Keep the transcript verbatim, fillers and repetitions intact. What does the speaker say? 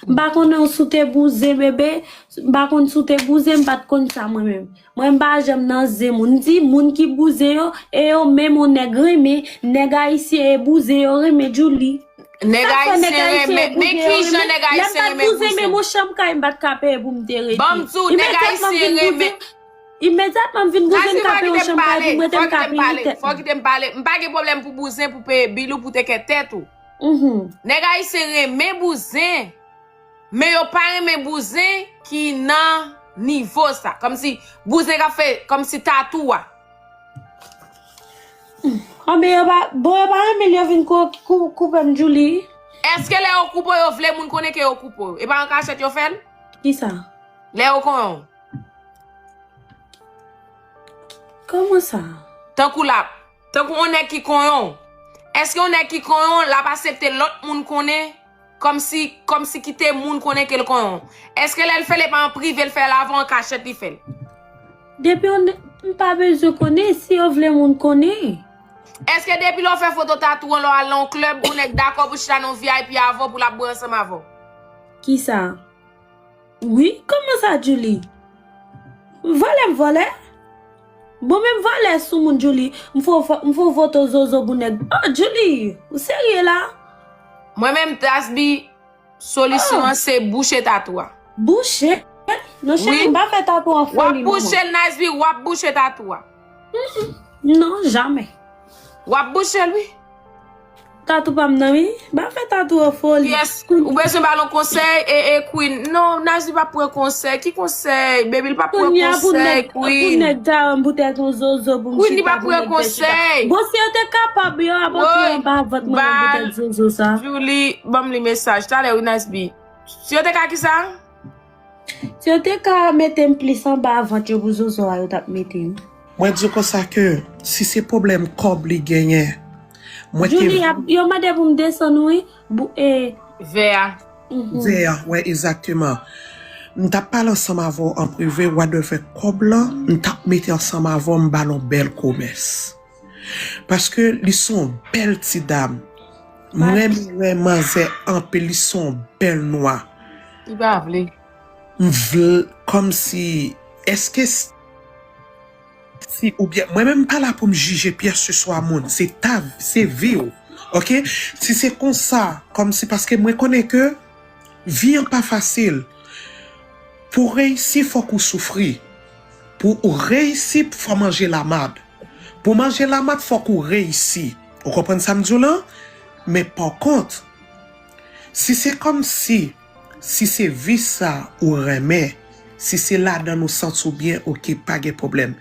M pa konnen si w te bouzen, bebe. M pa konn si w te bouzen, m pa t konn sa mwen menm. Mwen, m pa janm nan zen moun. M di, moun ki bouzen yo, e yo menm yon nèg renmen, nèg ayisyen e bouzen yo renmen Djouly. Nèg ayisyen renmen, men ki jan nèg ayisyen renmen bouzen? Lè m pa t bouzen, menm yon chanm kay m pa t ka peye pou m te rete. Ban m di w, nèg ayisyen renmen. Imedyatman m vin bouzen, m ka peye yon chanm kay pou m rete, m ka peye tèt mwen. Fò w kite m pale. M pa gen pwoblèm pou bouzen, pou peye bil ou, pou te kè tèt ou. Nèg ayisyen renmen bouzen, men yo pa renmen bouzen ki nan nivo sa. Kòmsi bouzen k ap fè, kòmsi tatou a. Anben yo pa, bon, yo pa renmen l, yo vin kou-, kou-, koupe m Djouly. Èske lè yo koupe w, yo vle moun konnen ke yo koupe w? E pa an kachèt yo fè l? Kisa? Lè yo konyen w. Kòman sa? Tankou l ap, tankou yon nèg ki konyen w. Èske yon nèg ki konyen w, l ap aksepte lòt moun konnen? Kòmsi, kòmsi kite moun konnen ke l konyen w. Èske lè l fè l, e pa an prive l fè l avè w, an kachèt li fè l? Depi yon nèg, m pa bezwen konnen, si yo vle moun konnen. Èske depi lè w fè foto tatou an, lè w al nan yon klèb, yon nèg dakò pou chita nan V I P avè w, pou l ap bwè ansanm avè w? Kisa? Wi, kòman sa, Djouly? Vòlè m vòlè? Bon, men m vòlè sou moun, Djouly. M fè w fo-, m fè w foto zozo pou nèg. Oh, Djouly, ou serye la? Mwen menm, Nasby, solisyon an se bouche tatou a. Bouche? Non, cheri, m pa fè tatou an foli, non, mwen. W ap bouche l, Nasby, w ap bouche tatou a. Non, jamè. W ap bouche l, wi. Tatou pa m nan, wi. M pa fè tatou an foli. Yes, ou bezwen ba l yon konsèy, e, e, Queen. Non, Nasby p ap pran konsèy. Ki konsèy? Baby, l p ap pran konsèy, Queen. Pou nèg ta, poutèt yon zozo, pou m chita pou nèg ta chita. Queen, li p ap pran konsèy. Bon, si yo te kapab, yo abòti anba vant mwen, poutèt zozo sa. Djouly, ban m li mesaj. Talè, wi, Nasby. Si yo te ka kisa? Si yo te ka mete m plis anba vant yo pou zozo a, yo t ap mete m. Mwen di w konsa ke si se pwoblèm kòb li genyen, mwen te Djouly, ap, yo mande pou m desann, wi. Bou-, e, vè a. Vè a, wè, egzakteman. M t ap pale ansanm avè w an prive, w a dwe fè kòb lan, m t ap mete ansanm avè w, m ba l yon bèl komès. Paske li se yon bèl ti dam. Mwen renmen wè manzè anpil, li se yon bèl nwa. Li pa vle. M vle, kòmsi, èske s-, si, oubyen, mwen menm m pa la pou m jije pyès se swa moun, se ta vi, se vi w, oke? Si se konsa, kòmsi, paske mwen konnen ke vi an pa fasil. Pou w reyisi, fòk ou soufri. Pou ou reyisi, fò manje lamad. Pou manje lamad, fòk ou reyisi. Ou konprann sa m di w lan? Men pa kont, si se kòmsi, si se vi sa ou renmen, si se ladan l ou santi w byen, oke, pa gen pwoblèm.